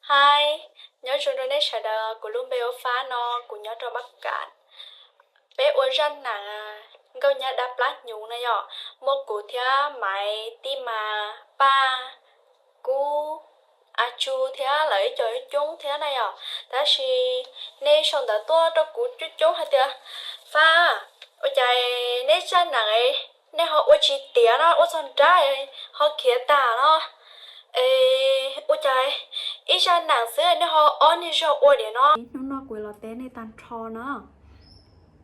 Hi, nyob zoo rau nej sawv daws, kuv lub npe ua Fab no, kuv nyob rau Mab Kam. Peb ua zaj nees Nkauj Nyab Dab Plab Hnyuv no yom, muaj kuv thiab Maiv, Tij Mas, Paj, Kub, A Tsu thiab lawv ib co coob thiab na yom. Tab sis nej sau ntawv tuaj rau kuv coob coob hais tias, Fab, ua cas nej zaj nees nej ho ua tsis tiav no, ua txog nrab ho khiav tag no? Es ua cas ib zaj nees xwb nej ho ob niag zog ua tiav no? Hnub no kuv los teb nej tag nrho no,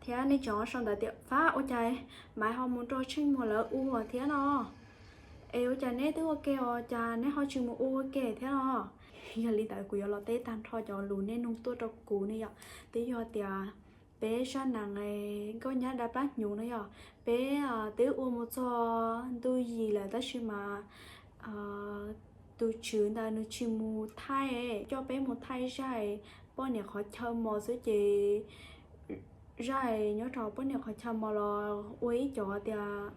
thiab nej tseem sau ntawv tias, Fab, ua cas Maiv ho mus nrog Tsheej Muas lawv ua thiab no? Es ua cas neb twb ua ke os, cas neb ho tsis mus ua ua ke thiab no? Yog li ntawd kuv yuav los teb tag nrho cov lus nej nug tuaj rau kuv ne yom. Twb yog tias peb zaj nees Nkauj Nyab Dab Plab Hnyuv no yom, peb twb ua mus txog ntu yim lawm tab sis mas tus tswv ntawd nws tsis mus thaij, coj peb mus thaij zaj poj niam qhov chaw mos xwb ces zaj nyob rau poj niam qhov chaw mos los ua ib co tias,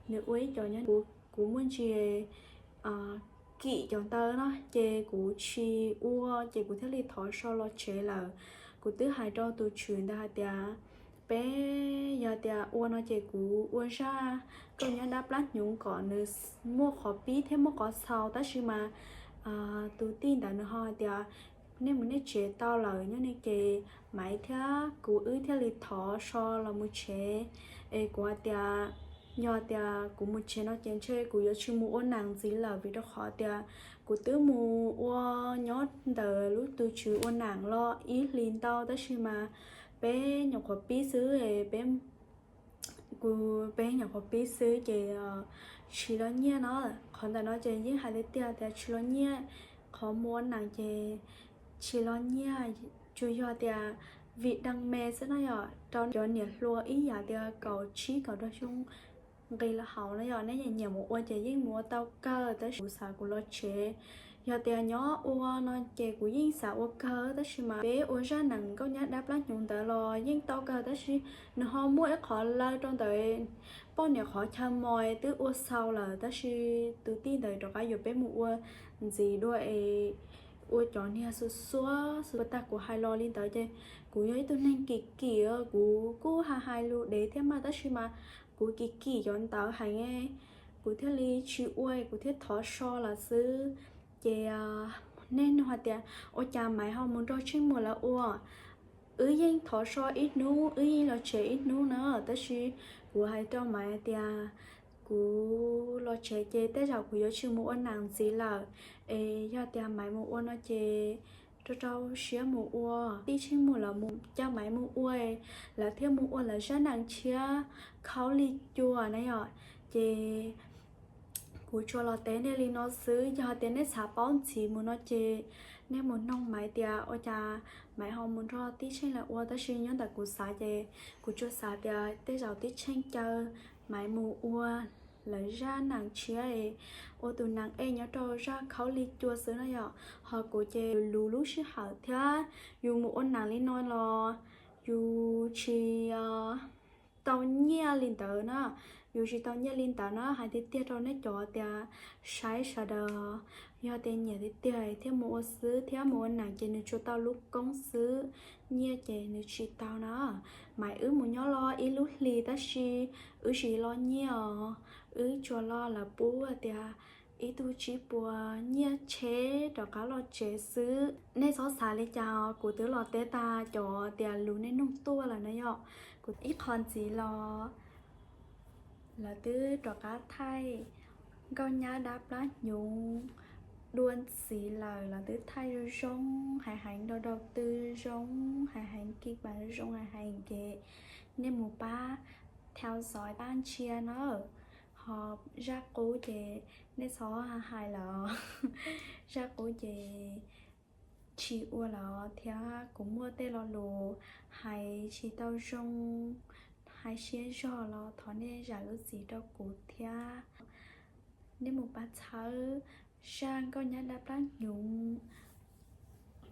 nws ua ib co nyob, kuv muaj ntsis kim cov ntawv no ces kuv tsis ua ces kuv thiaj li thov sau los tsev lawm. Kuv twb hais rau tus tswv ntawd hais tias peb yog tias ua no ces kuv ua zaj Nkauj Nyab Dab Plab Hnyuv kom nws muaj qhov pib thiab muaj qhov xaus, tab sis mas tus tij ntawd nws ho hais tias nej mus nej tsev tau lawm nyob ne ces Maiv thiab kuv wb thiaj li thov sau los mus tsev. Es kuv hais tias yog tias kuv mus tsev no ces ntshe kuv yuav tsis mus ua nees ntxiv lawm vim rau qhov tias kuv twb mus ua nyob ntawm lub tus tswv ua nees los ib hlis ntau tab sis mas peb nyuam qhuav pib xwb, peb kuv peb nyuam qhuav pib xwb ces tsis los nyiaj no. Qhov ntawm no ces yeej hais tiag tiag tias tsis los nyiaj, qhov mus ua nees ces tsis los nyiaj, tsuas yog tias vim dees me xwb no yom, rau cov niam hluas ib yam tias kaum tsib kaum rau xyoo nqis los hauv no yom, nej nyiam mus ua ces yeej mus ua tau kawg, tab sis kuv xav kuv los tsev. Yog tias nyob ua no ces kuv yeej xav ua kawg tab sis mas peb ua zaj nees Nkauj Nyab Dab Plab Hnyuv ntawd los yeej tau kawg tab sis nws ho muaj ib qho law rau ntawd poj niam qhov chaw mos twb ua xaus lawm tab sis tus tij ntawd rov qab yuav peb mus ua ntxiv dua es ua cov niag xuav xuav xuav tag. Kuv hais los li ntawd ces kuv yog ib tug neeg kim kim, kuv kuj hais hais lus dev thiab mas tab sis mas kuv kim kim cov ntawv heev, kuv thiaj li tsis ua, kuv thiaj thov so lawm xwb. Ces nej nug hais tias ua cas Maiv ho mus nrog Tsheej Muas lawv ua? Wb yeej thov so ib hnub, wb yeej los tsev ib hnub na, tab sis kuv hais rau Maiv hais tias kuv los tsev ces tej zaum kuv yuav tsis mus ua nees ntxiv lawm, es yog tias Maiv mus ua no ces rau rau siab mus ua, tij Tsheej Muas lawv mus coj Maiv mus ua, lawv thiaj mus ua lawv zaj nees tshiab Khaub Lig Cua na yom. Ces kuv tsuas los teb nej li no xwb, yog tias nej xav paub ntxiv mus no ces nej mus noog Maiv tias ua cas Maiv ho mus nrog tij Tsheej lawv ua, tab sis nyob ntawm kuv xav ces kuv tsuas xav tias tej zaum tij Tsheej caw Maiv mus ua lawv zaj nees tshiab, ua tus nees ej nyob rau zaj Khaub Lig Cua xwb na yom. Ho kuv ces luv lub sij hawm thiab yus mus ua nees li no los yus tsis tau nyiaj li ntawd na, yus tsis tau nyiaj li ntawd na, hais tiag tiag rau nej cov tias saib sawv daws, yog tias nyiam tiag tiag thiaj mus ua xwb, thiab mus ua nees ces nws tsuas tau lub koob xwb, nyiaj ces nws tsis tau na. Maiv wb mus nyob los ib lub hlis tab sis wb tsis los nyiaj os, wb tsuas los lawv pub hais tias ib tug tsib puas nyiaj tsheb rov qab los tsev xwb. Nej txhob xav li cas, kuv twb los teb tag cov tias lus nej nug tuaj lawm na yom. Kuv ib qho ntxiv los lawv twb rov qab thaij Nkauj Nyab Dab Plab Hnyuv dua ntxiv lawm, lawv twb thaij zoo zoo hais heev, rau rau twb zoo hais heev, kib pas zoo hais heev ces nej mus pab thau xov pab ntsia na. Ho zaj qub ces nej txhob hais lawm, zaj qub ces tsis ua lawm thiab kuv muaj tej lo lus hais tsis tau zoo, hais siab zog los thov nej zam lub txim rau kuv thiab. Nej mus pab txhawb zaj Nkauj Nyab Dab Plab Hnyuv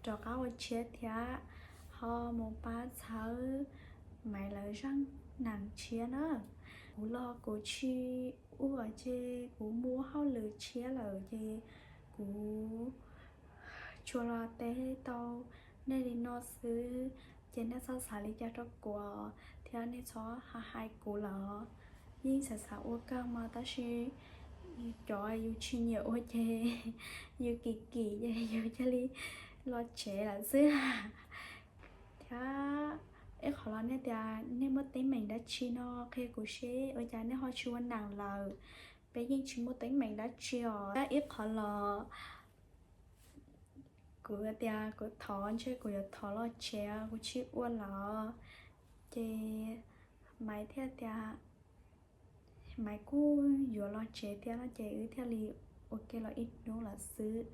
rov qab ua tshiab thiab, ho mus pab txhawb Maiv lawv zaj nees tshiab na. Kuv los kuv tsis ua ces kuv mus ua hauj lwm tshiab lawm ces kuv Tsuas los teb tau nej li no xwb, ces nej txhob xav li cas rau kuv thiab nej txhob hais kuv lawm. Yeej xav xav ua kawg mas tab sis cov yus tsis nyiam ua ces yus kim kim ces yus cia li los tsev lawm xwb. Thiab ib qhov los nej tias nej muaj teeb meem dab tsi no qhia kuv seb ua cas nej ho tsis ua neej lawm. Peb yeej tsis muaj teeb meem dab tsi os. Ib qhov los kuv tias kuv thov ntshe kuv yuav thov los tsev kuv tsis ua lawm. Ces Maiv thiaj tias Maiv kuj yuav los tsev thiab no ces wb thiaj li ua ke los ib hnub lawm xwb,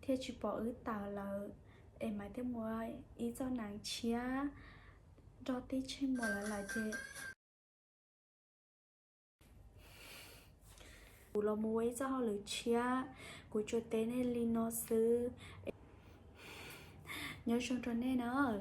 thiaj tsis pom wb tawm lawm. Es Maiv thiaj muaj ib txoj neej tshiab nrog tib Tsheej Muas lawv lawm ces kuv los mus ua ib txoj hauj lwm tshiab, kuv tsuas teb nej li no xwb. Nyob zoo rau nej nawb.